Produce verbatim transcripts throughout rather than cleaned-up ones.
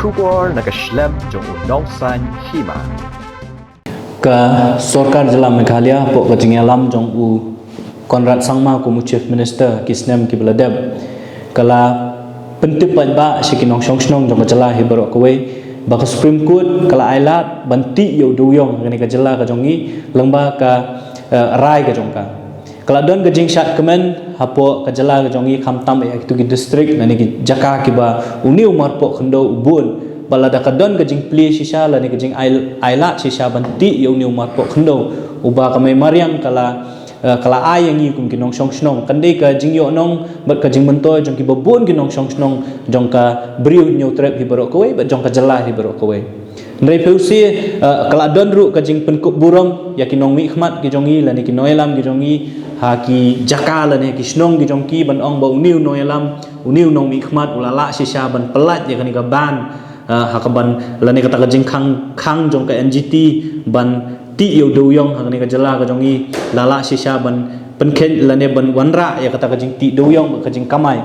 Khubor na ka shlem jong u Nongsaiñ Hima. Ka sorkar jylla Meghalaya hapoh ka jingïalam jong u Conrad Sangma kum u Chief Minister ki snem kiba la dep, ka la pyntip paidbah sha ki nongshong shnong jong ka jylla hi baroh kawei ba ka Supreme Court ka la ailad ban tih ïa u dewiong ha kane ka jylla ka jong ngi lyngba ka, eh, rai ka jong ka. Ka la don ka jingshad kmen hapoh ka jylla ka jong ngi, khamtam ïa kitu ki district lane ki jaka kiba une u marpoh khyndew u bun. Bad lada ka don ka jingplie shisha lane ka jingai-, ailad shisha ban tih ïa une u marpoh khyndew uba ka mei mariang ka la, eh, ka la ai ïa ngi kum ki nongshong shnong, kan dei ka jingïohnong bad ka jingmyntoi jong kiba bun ki nongshong shnong jong ka Bri u Hynñiewtrep hi baroh kawei bad jong ka jylla hi baroh kawei. Hynrei phi sngewsih, eh, ka la don ruh ka jingpynkup burom ïa ki nongmihkhmat ki jong ngi lane ki nongïalam ki jong ngi ha ki jaka lane ki shnong ki jong ki, ban ong ba une u nongïalam, une u nongmihkhmat u la lah shisha ban pyllait ïa kane ka ban, eh, ha ka ban lane kata ka jingkhang, khang jong ka N G T ban tih ïa u dewiong ha kane ka jylla ka jong ngi, la lah shisha ban pynkheiñ lane ban wanrah ïa kata ka jingtih dewiong bad ka jingkamai.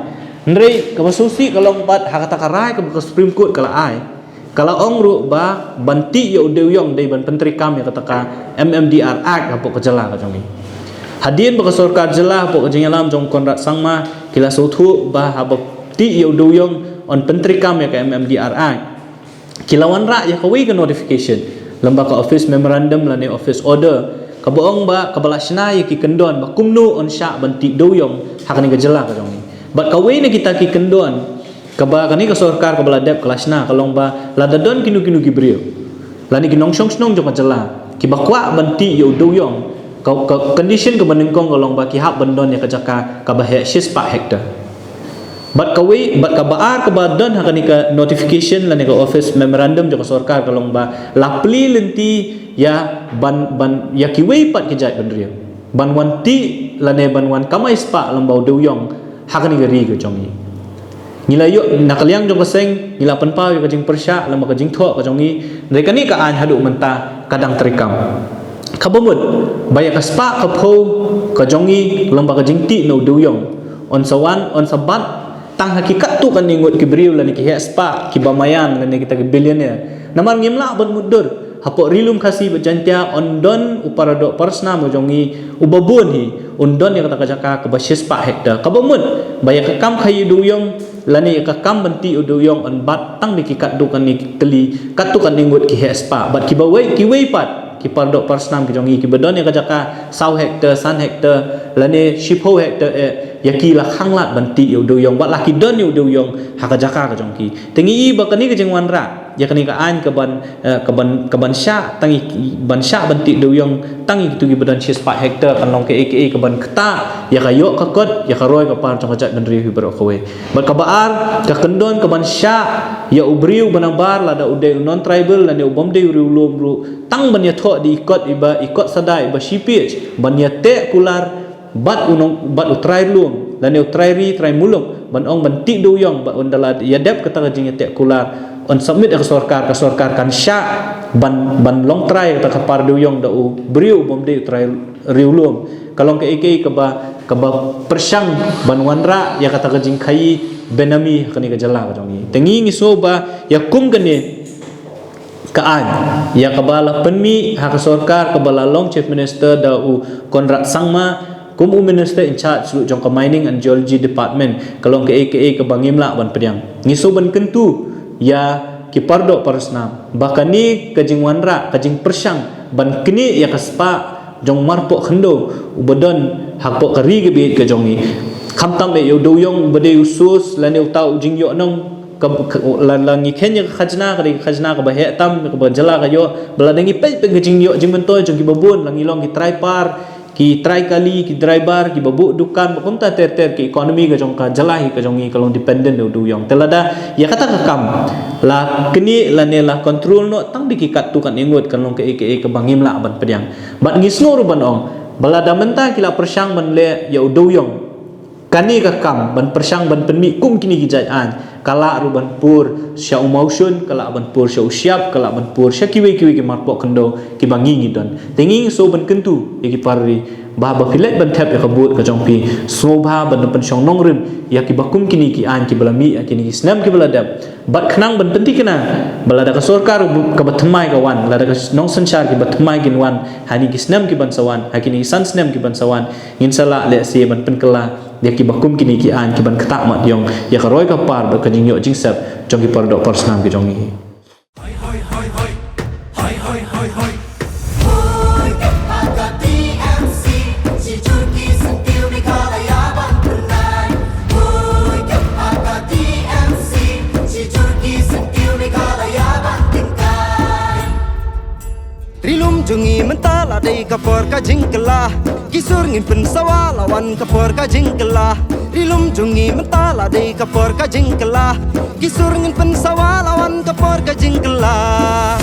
Hynrei kaba sngewsih ka long pat ha kata ka rai kaba ka Supreme Court ka la ai, ka la ong ruh ba ban tih ïa u dewiong dei ban pyntreikam ïa kata ka M M D R Act hapoh ka jylla ka jong ngi. Hadien ba ka sorkar jylla hapoh ka jingïalam jong Conrad Sangma ki la sngewthuh ba haba tih ïa u dewiong yn pyntreikam ïa ka M M D R Act, ki la wanrah ïa kawei ka notification lyngba ka office memorandum lane office order kaba ong ba kaba la shna ïa ki kyndon ba kumno yn shah ban tih dewiong ha kane ka jylla ka jong ngi. Bad kawei na kita ki kyndon kaba kane ka sorkar kaba la dep ka la shna ka long ba lada don kino kino ki briew lane ki nongshong shnong jong ka jylla kiba kwah ban tih ïa u dewiong, ka, ka condition kaba nyngkong ka long ba ki hap ban don ïa ka jaka kaba heh shispah hektar. Bad kawei, bad kaba ar kaba don ha kane ka notification lane ka office memorandum jong ka sorkar ka long ba la plie lynti ïa ban, ban ïa kiwei pat ki jaitbynriew ban wan tih lane ban wan kamai spah lyngba u dewiong ha kane ka ri ka jong ngi. Ngi la ïoh na ka liang jong ka seng, ngi la pynpaw ïa ka jingpyrshah lem bad ka jingthoh ka jong ngi, hynrei kane ka aiñ haduh mynta ka dang treikam. Kaba mut ba ïa ka spah ka phew ka jong ngi lem bad ka jingtih na u dewiong yn sa wan, yn sa bat tang ha ki katto katne ngut ki briew lane ki heh spah kiba maïan lane kita ki billionaire. Namar ngim lah ban mutdur, hapoh Ri Lum Khasi bad Jaiñtia yn don u paradoh parasnam u jong ngi uba bun hi, un don ïa kata ka jaka kaba shispah hektar. Kaba mut ba ïa ka kam khaïi u dewiong lane ïa ka kam ban tih u dewiong yn bat tang da ki katto katne ki tylli, katto katne ngut ki heh spah. Bad kiba wei, kiwei pat ki paradoh parasnam ki jong ngi kiba don ïa ka jaka saw hektar, san hektar lane shiphew hektar, eh, ïa ki la khanglad ban tih ïa u dewiong bad la ki don ïa u dewiong ha ka jaka ka jong ki. Te ngi i ba kane ka jingwanrah ïa kane ka aiñ ka ban, eh, ka ban, ka ban shah tang ïa ki, ban shah ban tih dewiong tang ïa kitu kiba don shispah hektar kan long kaei kaei ka ban ktah ïa ka ïoh ka kot, ïa ka roi ka par jong ka jaitbynriew hi baroh kawei. Bad kaba ar, ka kyndon ka ban shah ïa u briew ba nabar, lada u dei u non-tribal lane u bym dei u riewlum ruh, tang ban ïathoh da i kot iba, i kot Sadar iba shipiej ban ïateh kular bad u nong, bad u trai lum lane u trai ri trai muluk ban ong ban tih dewiong, bad ynda la ïadep kata ka jingïateh kular yn submit ïa ka sorkar, ka sorkar kan shah ban, ban long trai kata ka par dewiong da u briew u bym dei u trai riewlum. Ka long kaei kaei kaba, kaba pyrshang ban wanrah ïa kata ka jingkhaïi benami ha kane ka jylla ka jong ngi. Te ngi, ngi sngew ba ïa kum kane ka aiñ ïa kaba la pynmih ha ka sorkar kaba la long Chief Minister da u Conrad Sangma kum u Minister in charge ruh jong ka Mining and Geology Department, ka long kaei kaei kaba ngim lah ban pdiang. Ngi sngew ban kyntu ïa ki paradoh parasnam ba kane ka jingwanrah, ka jingpyrshang ban knieh ïa ka spah jong marpoh khyndew uba don hapoh ka ri ka bit ka jong ngi, khamtam eh ïa u dewiong uba dei u source lane uta u jingïohnong ka, ka, la, la ngi kheiñ ïa ka khajna, ka dei ka khajna kaba heh tam kaba jylla ka ïoh. Ba lada ngi peit peit ka jingïoh jingmyntoi jong kiba bun, la ngi long ki trai par, ki trai kali, ki driver, kiba buh dukan, ba kumta ter ter, ki economy ka jong ka jylla hi ka jong ngi ka long dependent ïa u dewiong. Te lada ïa kata ka kam la knieh lane la control noh tang da ki katto katne ngut, kan long kaei kaei kaba ngim lah ban pdiang. Bad ngi sngew ruh ban ong ba lada mynta ki la pyrshang ban leh ïa u dewiong, kane ka kam ban pyrshang ban pynmih kum kine ki jait aiñ ka lah ruh ban pur sha u mawshun, ka lah ban pur sha u shyiap, ka lah ban pur sha kiwei kiwei ki marpoh khyndew kiba ngi ngi don. Te ngi sngew ban kyntu ïa ki para ri Ba ba phi leit ban thep ïa ka vote ka jong phi, sngewbha ban pynshong nongrim ïa kiba kum kine ki aiñ kiba la mih ïa kine ki snem kiba la dep. Bad khnang ban pynthikna ba lada ka sorkar kaba thymmai ka wan, lada ka nongsynshar kiba thymmai kin wan ha kine ki snem kiban sa wan, ha kine ki san snem kiban sa wan, ngin sa lah lehse ban pynkylla ïa kiba kum kine ki aiñ kiban ktah mat ïong ïa ka roi ka par bad ka jingïoh jingsep jong ki para doh para snam ki jong ngi. Ri lum jong ngi mynta la dei ka por ka jingkylla. Ki sur ngin pynsawa la wan ka por ka jingkylla. Ri lum jong ngi mynta la dei ka por ka jingkylla. Ki sur ngin pynsawa la wan ka por ka jingkylla.